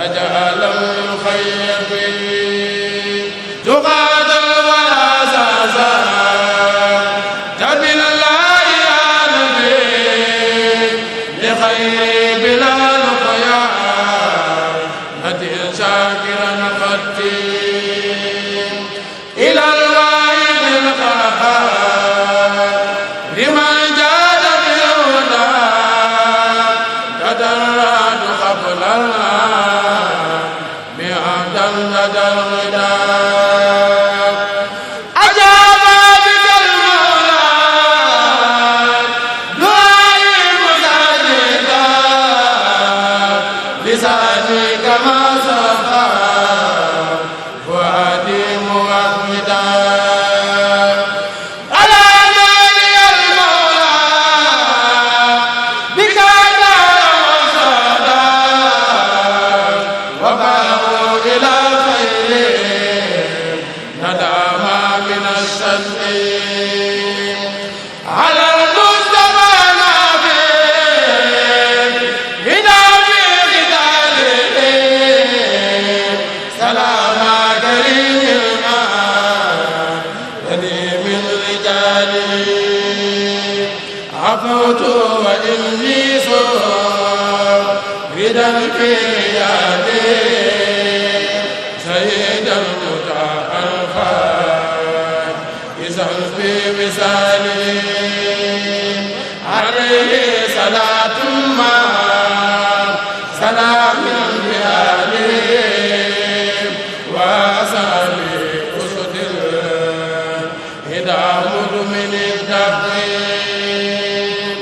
رجاء لم يخيب تقاتل ولا ساسا جب الله يا نبي لخير بلا لقيا هدي شاكرا فتي إلى الواحد القهار لمن جاد بالهدى تدرج قبل بعبدا لدى الغداء أجاب بك المولى دعائي مساجدا لساني كما سقى فؤادي مغمدا على نادي المولى بك دار وصدا وباعوا إلى خير ندامى من الشتم على المصطفى نبي بنبي قتاله سلام كريم الآن من رجاله عفوت وإني صور ردا في يدي سيد المتى الخير إذا في مثالي عليه صلاة ما سلام بآله وأصحابه أسد الهدى مدمن التقديم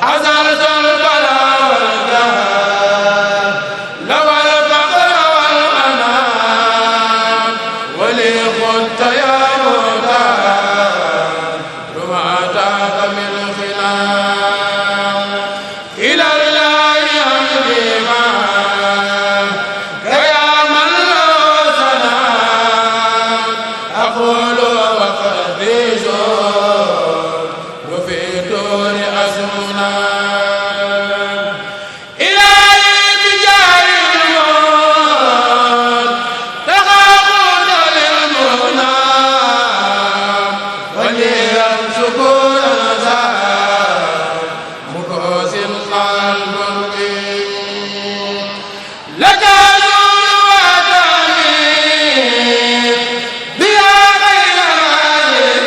أزلت البلاء والجهل لو الفقر والأنام ولي خدت يا مختار ثم أتاك من خلال إلى الله أمري ما كيا من له سلام أقول وقدي زور وفي دور أسمنا إلهي بجاه الموت تخافون للمنى وليم سكون زاد مكوس قلب لك زور وتميم بها غير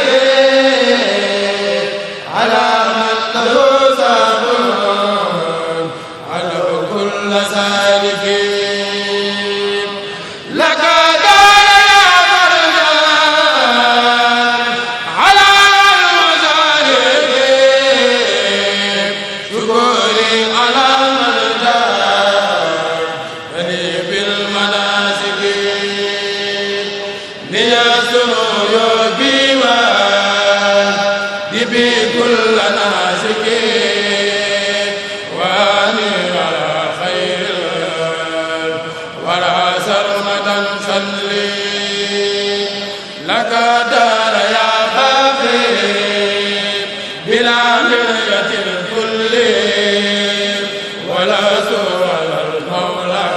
مالك على من له صبر على كل سالك لك دار يا مرجان على المسالك شكري على من جاءني بالمناسك ليسر يوبي وادي كل ناسك واني على خير ولا سرمدا صلي لك دار يا باقي بلا مرية الكل ولا سوى المولى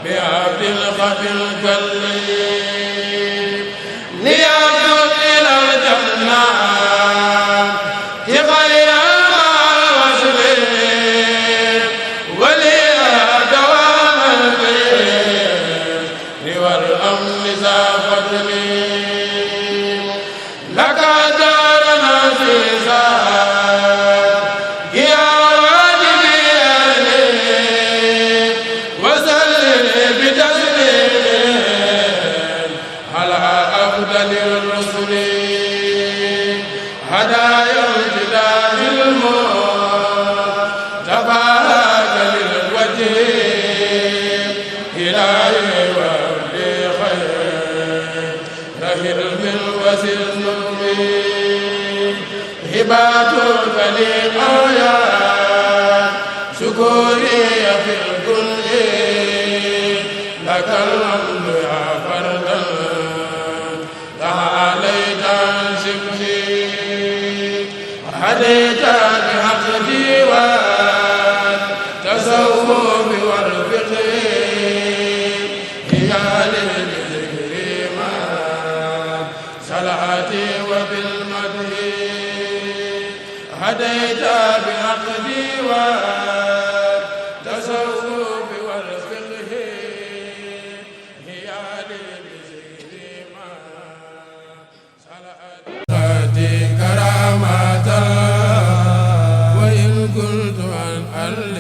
بعبد الخفي الكليم ليبدو إلى الجنة غير مع الوصل ولي دوام البر والأمن ذا فضل لك دار نزيزا يا واجبي وسلم بتسليم على أفضل الرسل هدايا الجلال الموت تبارك للوجه إلهي وابلي خير رهل من وسل نظمي هباتك لي آيات شكوري في الكل لك الحمد يا فردا تعاليت عن شبهي هديت بحق ديوان تصوف والفقه هديت بعقدي والتصوف والفقه هي لي بذكر ما صلأت كرامة وإن كنت عن أهل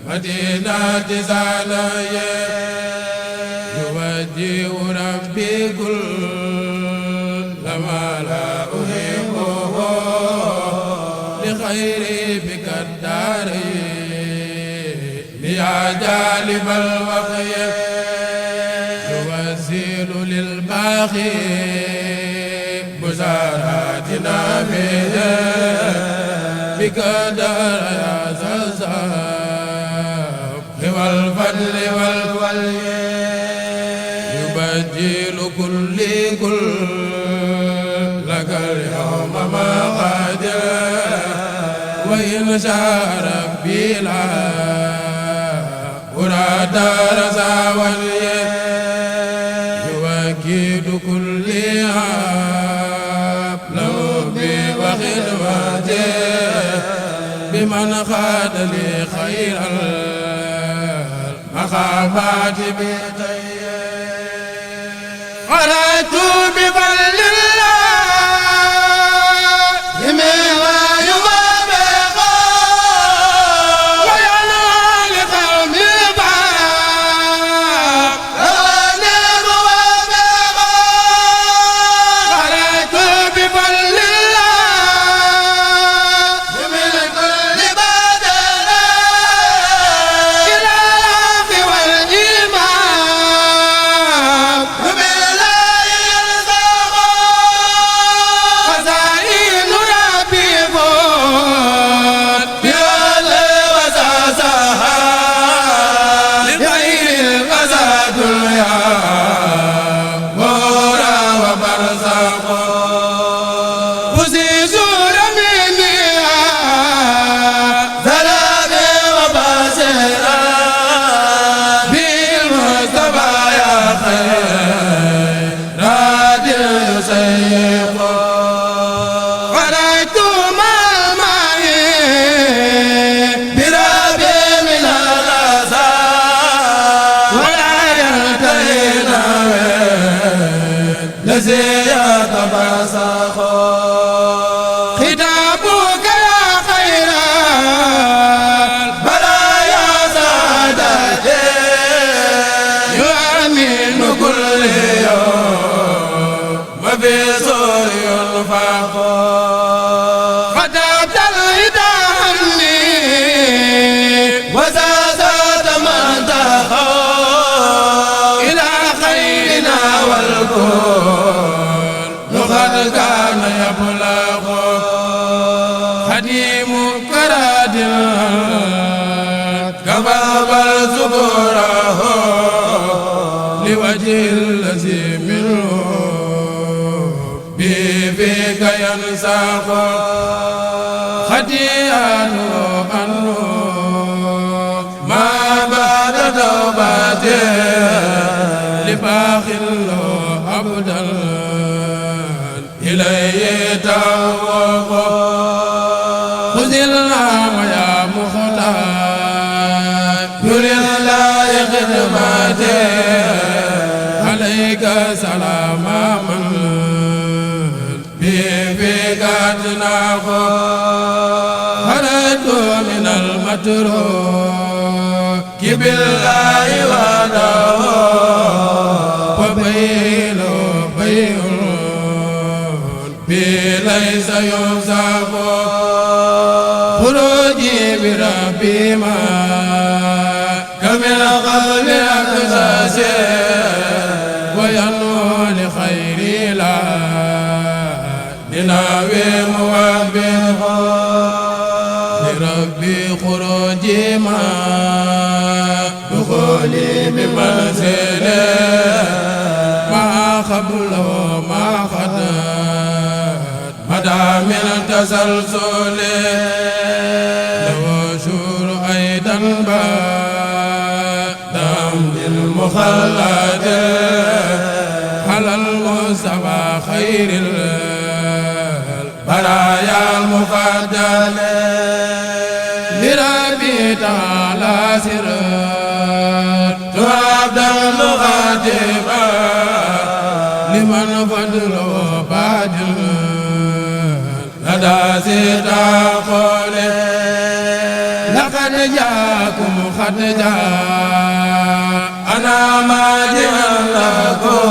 المدينة زانية يوجه ربي كل ما لا أحبه لخيري بك الدارين يا جالب الوقي يوزيل للباخي بزاراتنا به بك دار يا زلزال والفضل والولي يبجل كل لك اليوم ما قادر وإن شاء ربي لا أراد رزا ولي يوكيد كل عاب له بخدمته بمن خاد لي خير المخافات بيتي قرأت بفضل الله ما يوافق وينال قومي باب أنا موافق قرأت بفضل الله من كل بدر إلى العفو والإيمان بالله يرزق خزائن ربي فوت بأهله وساسها لغير القزاد اليوم بورا وبرزق وزيزور مني ذلابي وباسرا بالمصطفى يا خير رادل يسيق قرأت مع الماء برابي من الغزال ولا ينتهينا الذي يتباسخ خطابك يا خير البرايا سادتي يؤمن كل يوم وفي سور ينفق خطبت الهدى عني وزادت منتخى إلى خيرنا والكون قد كان يبلغ خديم كراد كباب الزبره لوجه الذي منه به فيك ينساق خديان أنه ما بعد توبته لباخ له أبدا إليه توق خذ الله يا مختار يري الله خدمته عليك سلام من بفيك أتناق خرجت من المتروك بالله وحده وبين بيع ليس يوصف خروجي بربي ما كمل قلب أقساسي وينمو لخيري لا لناوي موافق لربي خروجي ما دخولي بمنزلي ما قبله ما خدت مدى من تسلسل لو شور أيضا بعد أمد المخلد على المصطفى خير برايا المفضل بربي تعالى سرت عبدا مخاطبا لمن فضله باجل لدى سيدا قوله لقد جاءكم قد جاء أنا ماجعا لكم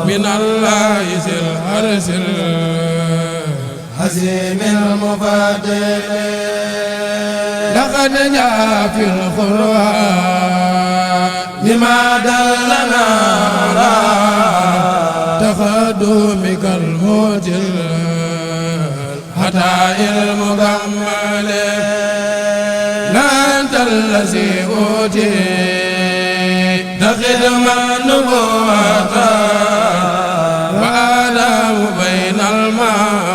من الله سر أرسل حسيم المفضل لقد جاء في القرآن بما دلنا على تقدمك الموجل حتى المكمل لا أنت الذي أوتيت خدمة النبوة وآدم بين الماء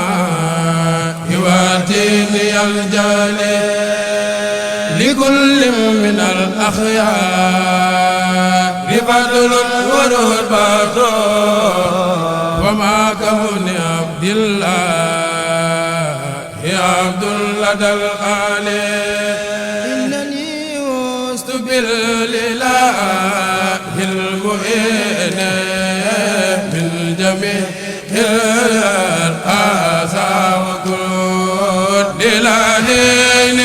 والتين الجلي لكل من الأخيار فضل ورتبة وما كون عبد الله يا عبد لدى الآلي إنني وست بالإله المؤمن من جميع الآسى وكل الأهين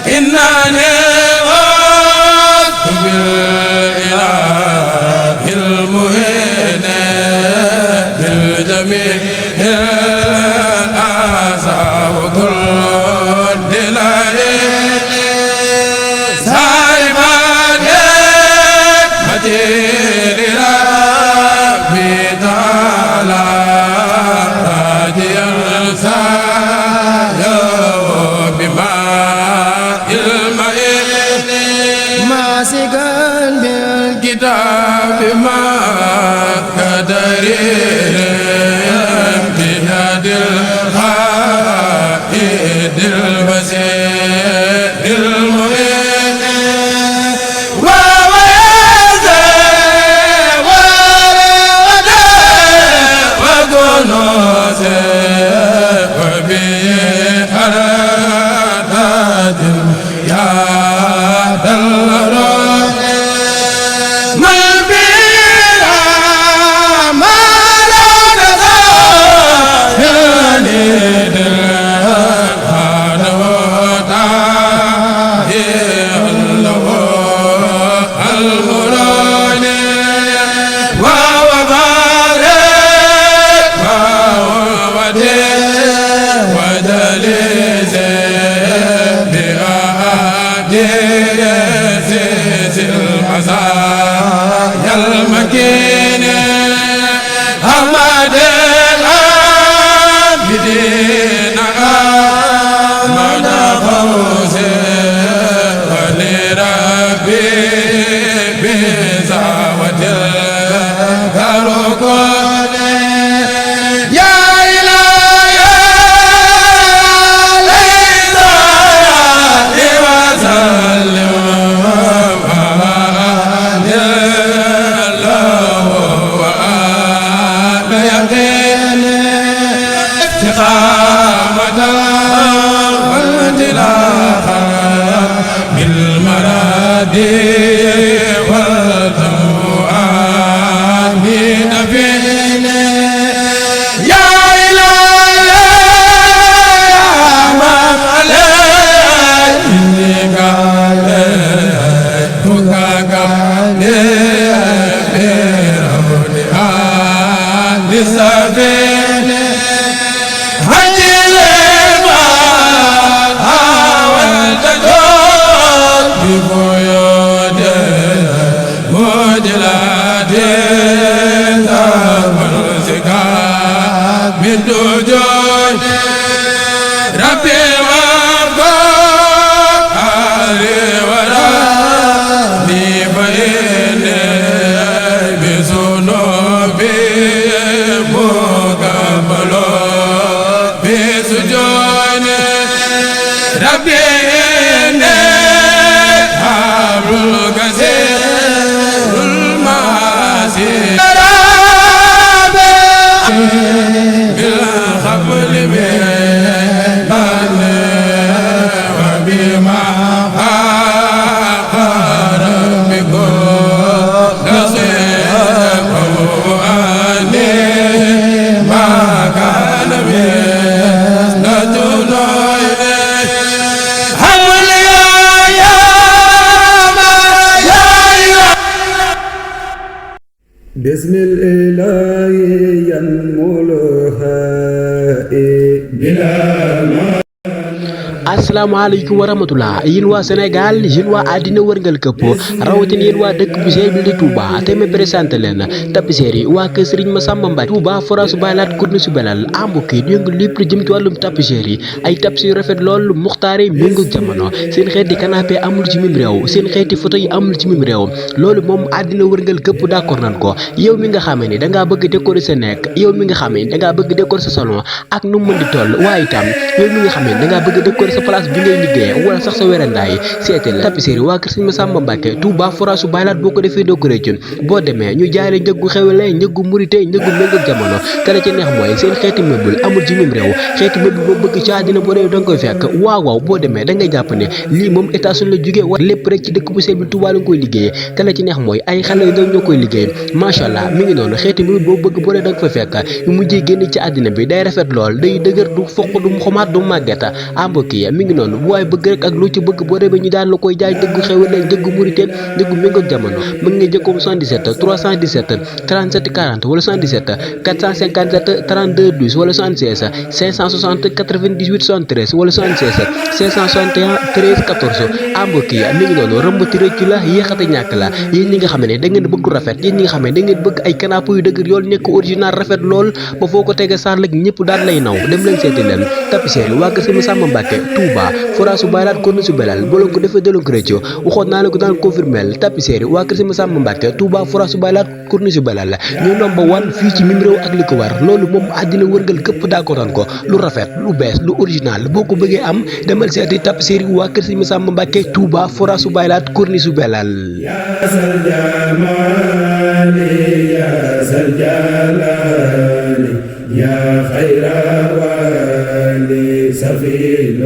إنني وست بالإله المؤمن من جميع الآسى وكل الأهين سائبان مدير ربي تعالى راجيا سايا بماء المئن ماسكا بالكتاب ما كدرير بهاد الخائد البصير المؤمن يا المكين أحمد العابدين أحمد فوزي ولربي بزاوة الكركون يا إلهي ليس وسلم استقامة والانطلاقا بالمرادي والتوآمين فينا يا إلهي يا من عليك إنك لسبيل بسم الإله ينملها بلا asalaamaaleykum wa rahmatullah yéen waa Sénégal yéen waa àddina wërngal këpp rawatina yéen waa dëkk bu sell bi di Touba te ma présenté leen tapisserie yi waa kër Serigne Massamba Mbacke Touba forage baylaat kurni su belal ambukki di yëngu lépp lu jëm ci wàllum tapisserie yi ay tapis yu rafet lool muxtaare méngoog jamono seen xeeti canapé amul ci mim réew seen xeeti photo yi amul ci mim réew loolu moom àddina wërngal këpp d'accord nan ko yow mi nga xamee ni dangaa bëgg décorer sa nekk yow mi nga xamee ni dangaa bëgg décorer sa salon ak nu mu mën di toll waaye itam yow mi nga xamee ni dangaa bëgg décorer sa place bi ngay liggéey wala sax sa werandaay seetal tapisserie waa kër Serigne Massamba Mbacke Touba forage su baylaat boo ko defee doo ko réccu boo demee ñu jaay la njëggu xewle njëggu murite njëggu méngoog jamono te la ci neex mooy seen xeeti meuble amul ci mim réew xeeti meuble boo bëgg ci àddina boo réew da nga koy fekk waaw boo demee da ngay jàpp ne lii moom état suñ la jógee war lépp rek ci dëkk bu sell bi Touba la nga koy liggéey te la ci neex mooy ay xale yu ndaw ñoo koy liggéey macha allah mi ngi noonu xeeti meuble boo bëgg boo réew da nga koy fekk yu mujjee génn ci àddina bi day rafet lool day dëgër du foq du xomaat du màggeta ambokki mi ngi noonu waaye bëgg rek ak lu ci bëgg boo demee ñu daan la koy jaay dëggu xewale dëggu murite dëggu méngoog jamono mën nga jëkkoom 77 317 37 40 wala 77 457 32 12 wala 76 560 98 73 wala 76 561 13 14 ambokki mi ngi noonu rëmbati rëccu la yéexate ñàkk la yéen ñi nga xam ne da ngeen bëgg lu rafet yéen ñi nga xam ne da ngeen bëgg ay canapé yu dëgër yool nekk original rafet lool ba foo ko tege saar lak ñëpp daal lay naw dem leen seeti leen tapisserie waa kër Serigne Massamba Mbacke Touba forage su baylaat ko su belal boo leen ko defee daloon ko rëccu waxoon naa la ko daan confirmel tapisserie waa kër Serigne Massamba Mbacke Touba forage su baylaat kurni su belal ñu number one fii ci mim réew ak li ko war loolu moom àddina wërngal këpp daakotan ko lu rafet lu bees lu original boo ko bëggee am demal seeti tapisserie waa kër Serigne Massamba Mbacke Touba forage su baylaat kurni su belal يا خير والي سفيل